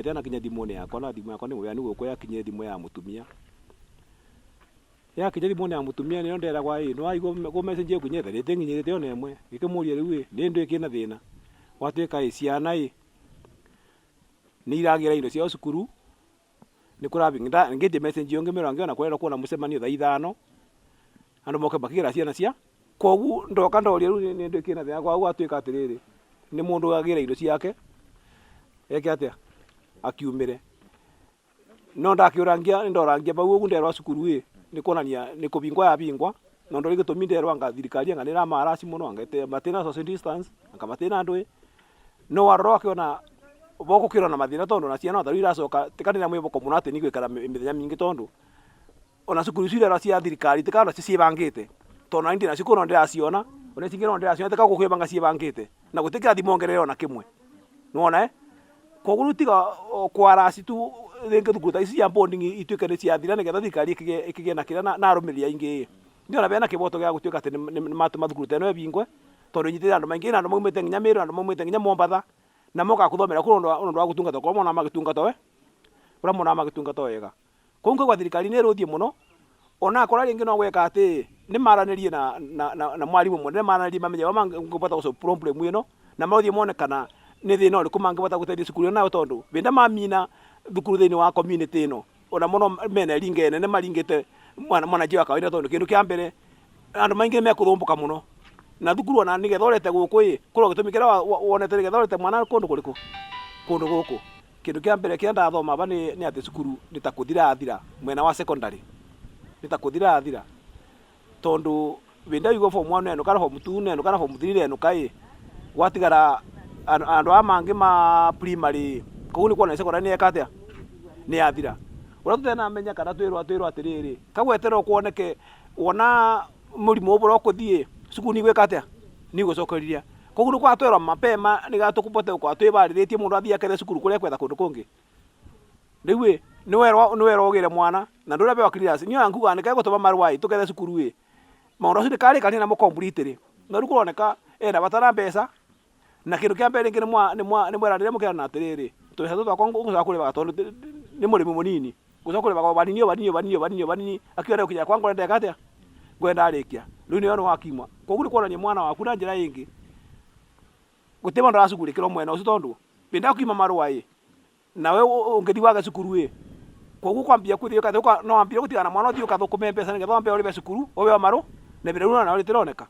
Ĩyo ĩtanakinya thimũ-inĩ yakwa na thimũ yakwa nĩ mũheani gũkũ yakinyire thimũ ya mũtumia. Yakinya thimũ-inĩ ya mũtumia nĩyo nderagwa ĩ, nĩ waigua kũ message ĩgũkinyĩte? Nĩ ĩtĩnginyĩrĩte ona ĩmwe. Ngĩkĩmũria rĩu ĩ, nĩ ndũĩ kĩna thĩna? Gwatuĩka ĩ, ciana ĩ, nĩ iragĩra indo ciao cukuru, nĩ kũra ngĩtie message ĩyo ngĩmĩrora ngĩona kũrerwo kwĩna mũcemanio thaa ithano, andũ moke makĩgĩra ciana cia, koguo ndoka ndoria rĩu nĩ ndũĩ kĩna thĩna, gwatuĩka atĩrĩrĩ, nĩ mũndũ agĩre indo ciake, eke atĩa? Akiumĩre. No ndakĩũrangia ndorangia bau ũguo nderwa cukuru ĩ, nĩ kuonania nĩ kũbingwa yabingwa, na ndori gĩtũmi nderwa anga thirikari anga nĩ ĩramaaraci mũno, anga matina social distance, anga matina ndũĩ, no warora ũgakĩona gũkĩrĩ na mathĩna tondũ ona ciana ta rĩu iracoka ti kana nĩ mwĩhoko mũno atĩ nĩ igũikara mĩthenya mĩingĩ tondũ ona cukuru icio iria cia thirikari ti kana ciĩbangĩte, tondũ ona niĩ ndĩnacio kũu no ndĩraciona, ona ici ingĩ no ndĩraciona ti kana kwĩbanga ciĩbangĩte, na gũtirĩ kĩrathi mongereire ona kĩmwe, nĩwona ĩ, koguo rĩu tiga o kwaraci tu rĩngĩ thukuru ta ici cia boarding ituĩke nĩ ciathira nĩgetha thirikari ĩkĩgĩe na kĩrĩa na arũmĩrĩri aingĩ ĩ, ndiona bena kĩboto gĩa gũtuĩka atĩ nĩ matũma thukuru ta ĩno ĩbingwe, tondũ ĩnyitĩte andũ maingĩ, ĩna andũ maumĩte nginya Meru, andũ maumĩte nginya Mombatha, na mokaga kũthomera kũu nĩ ũndũ wa gũtungatwo korwo monaga magĩtungatwo we, ũrĩa monaga magĩtungatwo wega. Kũu ngaigua thirikari nĩ ĩrũthiĩ mũno, ona akorwo rĩngĩ no gwĩka atĩ, nĩ maranĩrie na na na na mwarimũ mũnene maranĩrie mamenye ũrĩa mangĩhota gũ solve problem ĩno, na mathiĩ mone kana nĩ thĩna ũrĩkũ mangĩhota gũteithia cukuru ĩno nayo tondũ, hĩndĩ mamina thukuru thĩinĩ wa community ĩno, ona mo no mena ringa nene maringĩte mwananchi wa kawaida tondũ kĩndũ kĩa mbere, andũ maingĩ nĩ mekũthũmbũka mũno, na thukuru ona nĩgetha ũrete gũkũ ĩ, kũrĩ o gĩtũmi kĩrĩa wonete nĩgetha ũrete mwana kũndũ kũrĩkũ? Kũndũ gũkũ. Kĩndũ kĩa mbere kĩrĩa ndathoma aba nĩ atĩ cukuru nĩ ta kũthira yathira mwena wa secondary, nĩ ta kũthira yathira, tondũ hĩndĩ ĩrĩa waigua form one nĩyainũka na form two nĩyainũka na form three nĩyainũka ĩ, gwatigara andũ aya mangĩ ma primary ĩ, koguo nĩ kuonania secondary nĩyeka atĩa? Nĩyathira. Ũrĩa tũtenamenya kana twĩrwo twĩrwo atĩrĩrĩ, kagweterwo kuoneke wona mũrimũ ũyũ ũrĩa ũkũthiĩ, cukuru nĩ igwĩka atĩa? Nĩ igũcokereria. Koguo nĩ kwega twerwo mapema nĩgetha tũbote gũkorwo twĩbarĩrĩtie mũndũ athiĩ akethe cukuru kũrĩa ekwetha kũndũ kũngĩ. Rĩu ĩ, nĩ werwo nĩ werwo ũgĩre mwana, na ndũrabewa clearance, niĩ ona ngiugaga nĩ kegũtũma marũa ĩ, tũkethe cukuru ĩ, maũndũ macio ndĩkarĩkania namo completely. No rĩu kũroneka ena bata na mbeca, na kĩndũ kĩa mbere rĩngĩ nĩ mwerana mũkerana atĩrĩrĩ, tũbeca tũtũ twakwa ngũcoka kũrĩhaga tondũ nĩ mũrĩmi mũnini, ngũcoka kũrĩhaga o hanini o hanini o hanini o hanini o hanini, akiuga nĩgũkinya kwa ngore ndeka atĩa? Ngore ndarĩkia. Rĩu nĩyo nĩ wakiuma. Koguo nĩ kuonania mwana waku na njĩra ĩngĩ, gũtirĩ mũndũ aracugurĩkĩrwo mwena ũcio tondũ hĩndĩ ĩrĩa akiuma marũa ĩ, nawe ũngĩthiĩ wage cukuru ĩ, koguo ũkwambia gũthiĩ no wambie gũtigana na mwana ũthiĩ ũkathũkũme mbeca nĩgetha wambe ũrĩhe cukuru ũheo marũa, na ihinda rĩu nawe rĩtironeka.